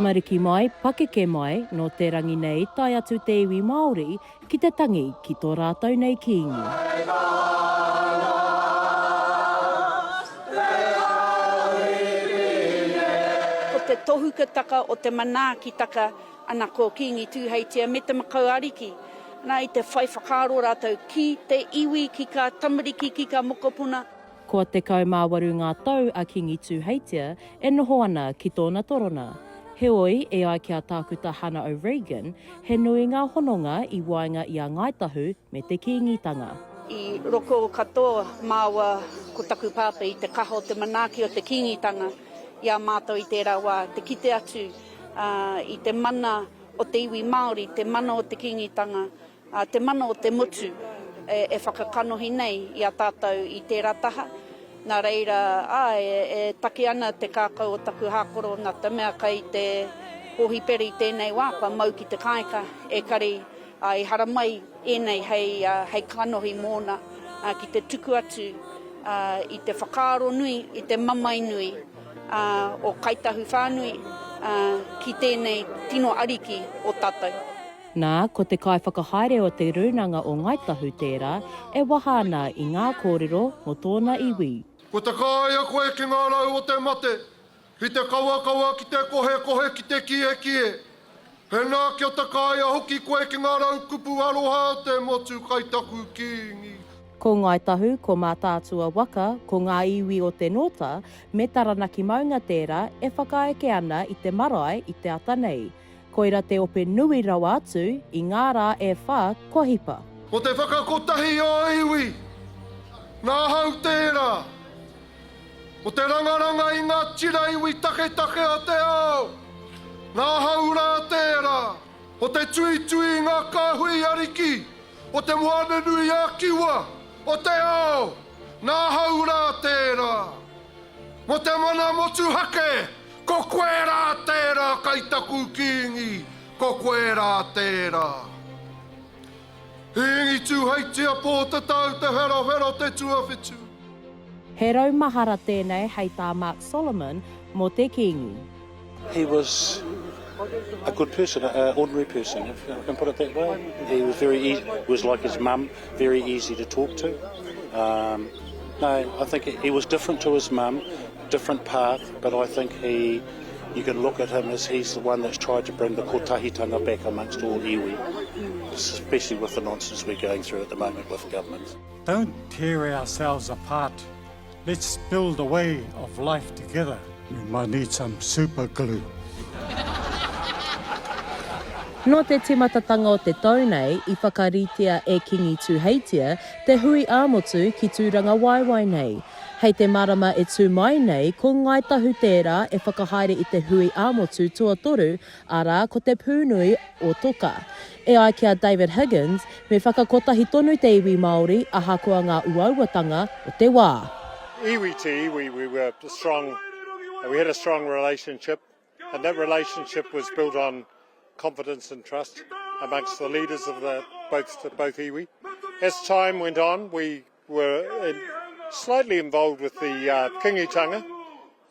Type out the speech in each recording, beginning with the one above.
Tamariki mai, pakeke mai, nō te rangi nei tae atu te iwi Māori ki te tangi ki tō rātou nei Kīngi. Ko te tohukataka o te manaakitaka ana ko Kīngi Tūheitia me te Makau Ariki. Nā, i te whai whakaaro rātou ki te iwi, ki kā tamariki, ki kā mokopuna. Kua 18 ngā tau a Kīngi Tūheitia e noho ana ki tōna torona. Heoi, e ai ki a Tākuta Hana O'Regan, he nui ngā hononga i waenga i a Ngāi Tahu me te Kīngitanga. I roko katoa māua ko taku pāpā i te kaha o te manaaki o te Kīngitanga i a mātou i tērā wā, te kite atu i te mana o te iwi Māori, te mana o te Kīngitanga, Ā, te mana o te motu e whakakanohi nei i a tātou i tērā taha. Nā reira, āe, e taki ana te kākau o taku hākoro nā te mea kai te hōhipera i tēnei wā, kua mau ki te kāika, ekari, ā, i haramai ēnei hei, hei kanohi mōna, ā, ki te tuku atu, ā, i te whakaaro nui, i te mamae nui, ā, o Kai Tahu whānui, ā, ki tēnei tino ariki o tātou. Nā, ko te kaiwhakahaere o Te Rūnanga o Ngāi Tahu tērā e waha ana i ngā kōrero mō tōna iwi. Kua takaia koe ki ngā rau o te mate, ki te kawakawa, ki te kohekohe, ki te kiekie. Hena kia takaia hoki koe ki ngā rau kupu aroha o te motu kai taku Kīngi. Ko Ngāi Tahu, ko Mātaatua waka, ko ngā iwi o Te Nōta, me Taranaki maunga tērā e whakaeke ana i te marae i te ata nei. Koira te ope nui rawa atu i ngā rā e wha kua hipa. Ko te whakakotahi ā-iwi, nāhau tērā. Ko te rangaranga i ngā tira iwi taketake o te ao, nāhau rā tērā. Ko te tuitui i ngā kāhui ariki o Te Moananui-a-Kiwa o te ao, nāhau rā tērā. Mo te mana motuhake, ko koe rā tērā kai taku Kīngi, ko koe rā tērā. Kīngi Tūheitia Pōtatau Te Wherowhero Te Tuawhitu. He rau mahara tēnei hei tā Mark Solomon mō te Kīngi. He was a good person, an ordinary person, if I can put it that way. He was very easy, was like his mum, very easy to talk to. Um, no, I think he was different to his mum, different path, but I think he, you can look at him as he's the one that's tried to bring the kotahitanga back amongst all iwi, especially with the nonsense we're going through at the moment with government. Don't tear ourselves apart. Let's build a way of life together. We might need some super glue. Nō te tīmatatanga o te tau nei i whakaritea e Kingi Tūheitia te hui ā-motu ki Tūrangawaewae nei. Hei te marama e tū mai nei ko Ngāi Tahu tērā e whakahaere i te hui ā-motu tuatoru arā ko te pūnui o Toka. E ai ki a David Higgins, me whakakotahi tonu te iwi Māori ahakoa ngā uauatanga o te wā. Iwi to iwi we were strong, we had a strong relationship and that relationship was built on confidence and trust amongst the leaders of the both both iwi. As time went on we were in, slightly involved with the uh, Kingitanga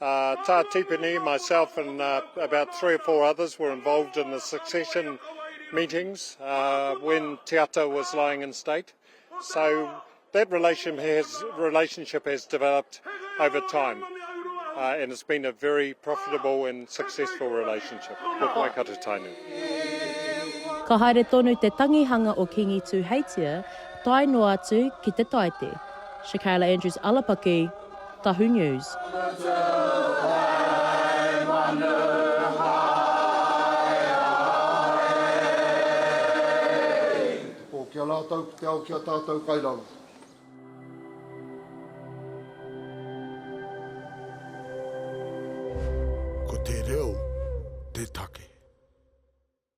Uh, Tā Tipene, myself and uh, about three or four others were involved in the succession meetings uh, when Te Ata was lying in state. So that relation has, relationship has developed over time. Uh, and it's been a very profitable and successful relationship with Waikato Tainui. Ka haere tonu te tangihanga o Kingi Tūheitia tae noa atu ki te Taite. Shakayla Andrews Alapaki, Tahu News. Te pō ki a rātou, ki te ao ki a tātou kai raro.